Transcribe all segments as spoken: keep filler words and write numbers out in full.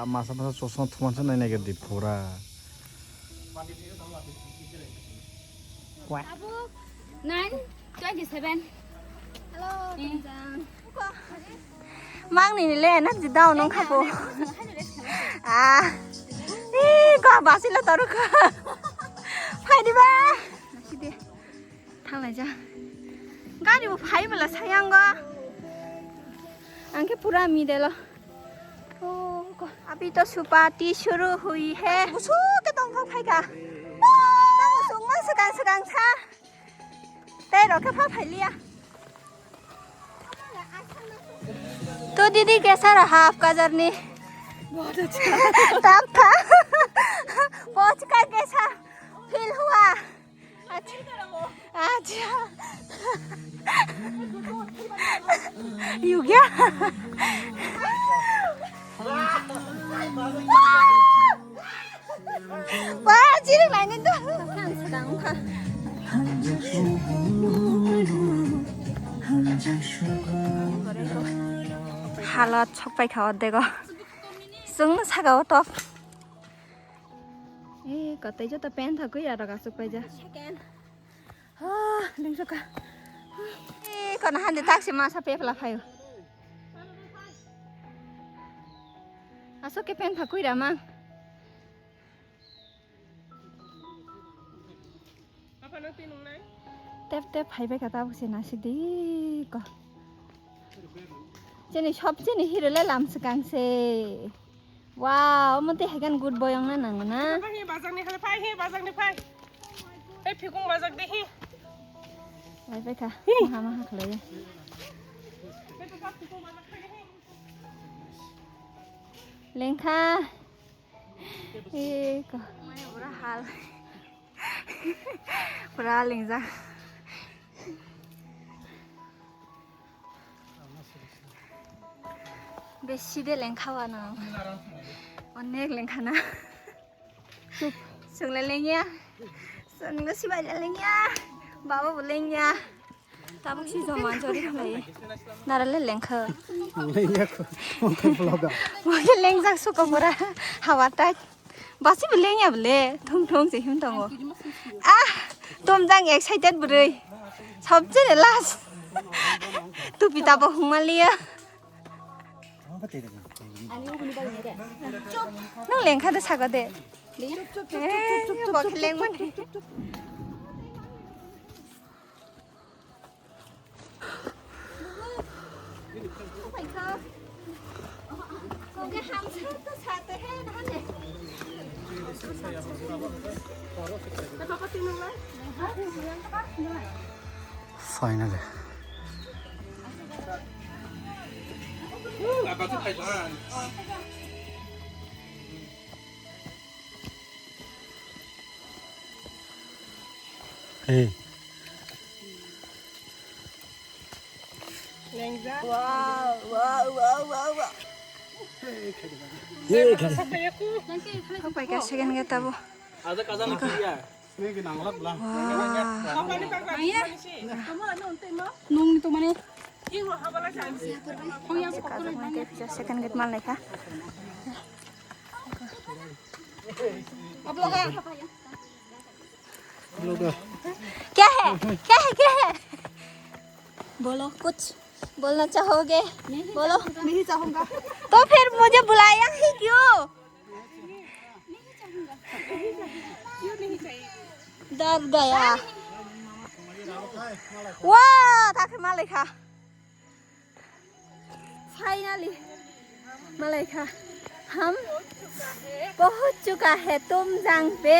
Masa masa chosma thuman se nai nai di pura. Tabuk nine twenty seven. Hello, Tunjang. Mang ni le na di dao nong khapo. Ah. Ih, ko basi lo toru ko. Phai di ba. Nasi di. Thanglai ja. Gari bo phai bala sayang go. Angke pura mi de lo. Oh, ko. Abhi to supati shuru hui hai. Busu ke tong phai ka. Tamo sung ma sakang sakang sa. Tei rok khe pha phai liya. To didi kaisa raha aapka journey? Bahut achha. Tap tha. Pahunch kar kaisa feel hua? Achha. Achha. Yu kya? Wah, chiri lainai do. Halot sok pai kha ordego. Chwng saka o top. Eh, kotai joto pant hakui ya rok asuk pai ja. Second. Ah, lungsuka. Eh, kono hande taksi masa pepla phaio. Asok ke pen phakui rama. Tep tep phaibai kha tabuk se nasi di ko. Chini sob chini hero le lam swkang se. Wow, omo tei hai khe good boy wngna nango na? Phai, hi bazak ni phai, phai, hi bazak ni phai. Phai, phikung bazak de, hi. Lai pai kha. Hi. Maha maha khlai. Phai, phai, phai, phikung bazak phai, hi. Lengkha. Eko. Mane pura hal. Pura lengjak. Besi de lengkha wano. Onek lengkha na. Chup. Chwng le lengya. Chwng le sibai le lengya. Baba bo lengya. Tabuk si joma jori khlai. Nara le lengkha. Lengya ko. Mungkin vlog a. Mungkin lengjak suka pura. Hawa tai. Basi bo lengya bole, thung thung se him tongo. Ah, Tumjang excited bwrwi. Sobse ne last. Tupi tabo hungmaliya. Nung lengkha de saga de. Eh, bo khe lengmani. Finally. Hey. Lengjak. Wow, wow, wow, wow, wow. Hey, khadi. Sapai ka second gate abo. Aja kaja na kiriya. Wow. Nung ni to mane. Second gate mal naikha. क्या है? क्या है? क्या है? बोलो कुछ। बोलना चाहोगे? बोलो। नहीं चाहूंगा। तो फिर मुझे बुलाया ही क्यों? डर गया। वाह, ताके मालिक हा। Finally, malaikha, हम पहुंच चुका है तुमजांग पे,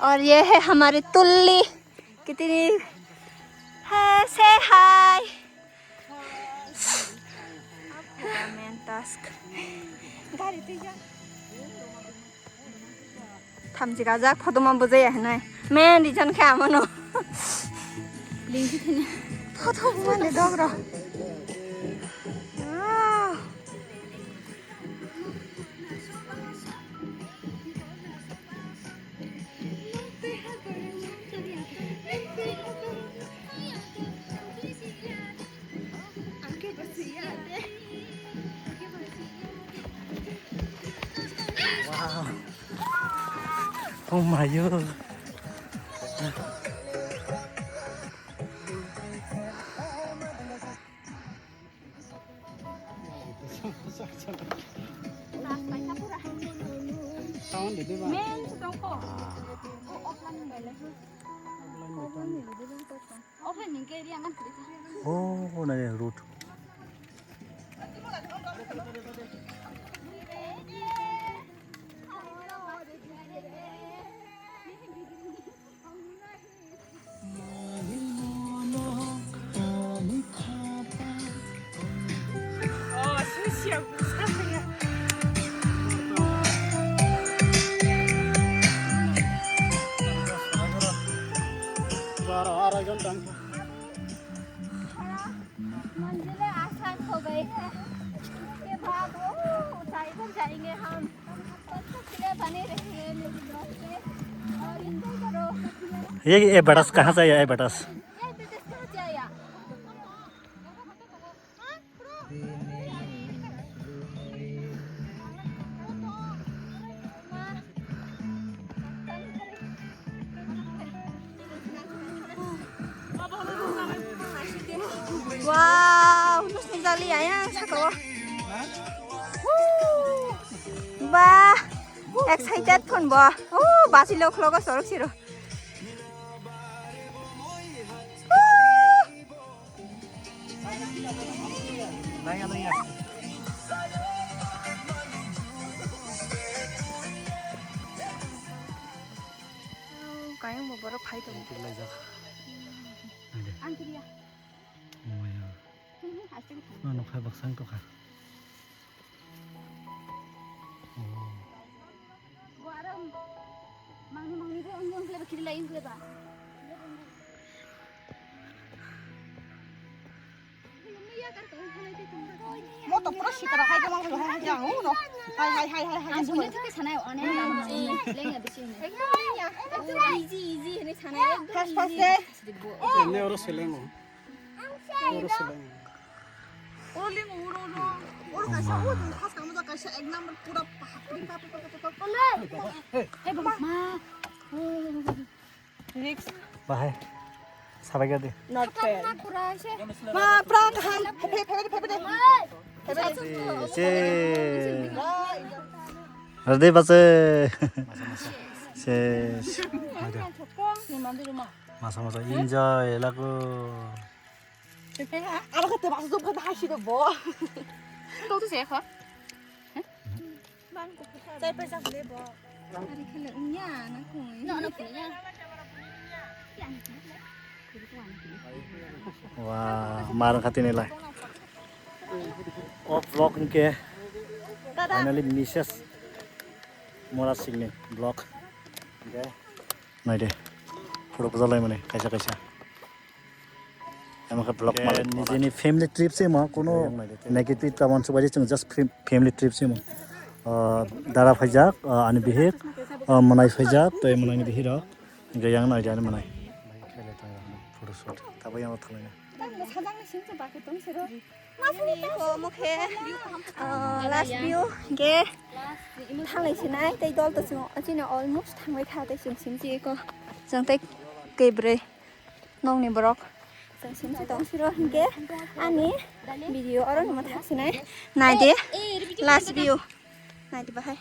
और ये है हमारी तुल्ली, कितनी है, say hi। Main task। गाड़ी तीजा। Thamchi kajak photo ma bujai ya hinai. Men di jon khe amano. Lingki thini. Photo bumani dogro. Ah. Oh my god. Oh, na road. मंजिलें आसान हो गई है। उसके बाद, ओ, ऊंचाई पर जाएंगे हम। ये, ये बटस कहाँ से आया, ये बटस? Wow, nusni jali ayang saka o. Woo! Ba, excited phone bo. Oh, basi lo khlogo sorok siro. Woo! Kayang bo borok phai tongo. Tiklaijak. Naidi. Ang kiriya. Maya. Hmm, asli. No, no, khai baksa wng tongkha. Oh. Bo aro mangni mangni bo wng wng khlaiba kiri lai wng khlaiba. Moto pura sitra hai khe mang khe hai khe ang uno. Hai, hai, hai, hai, hai. Ang buini thik khe sanai, onek lengya bisi hwnwi. Ekdom lengya. Ekdom easy, easy hwnwi sanai, ekdom fast, fast easy. Ene oro selengo. Oro selengo. Oro lengo, oro, oro. Oro kaisa, oro kaisa, amo kaisa ek number pura pahak, puri pa, pa, pa. Hey, baba. Ma. Risk. Bahai. Sabai gadi. Not fair. Ma, prank ham. Phai, phai, phai, phai. Ready, base. Ses. Masa, masa enjoy lagu. Aro kata bahasa jom kata hashi do bo. Kau tu saya kah? Chai paisa le bo. Ari khele unya na khoi. No, no, khoi ya. Wah, marang kati nilai. O vlog hingke finally Missus Mora Singni vlog. Hingke naide. Photo bujalaimani kaisa kaisa. Amo khe vlog malik nijini family trip se mo, kuno negative ta uansuk bai chwng just fam-, family trip se mo. Ah, dara phaijak, ah, ani bihik, ah, mwnai phaijak, tei mwnaini bihik rok. Hingke yang nai ani mwnai. Photo shoot. Tabuk yang thalai na. Ah, last view hingke thalai sinai tei dol to chwng chini almost thangbai kha tei chwng sim si ko. Chwng tei kebroi. Nokni borok chwng sim si tong siro hingke ani video oro numa thak sinai. Naidi last view. Naidi bahai.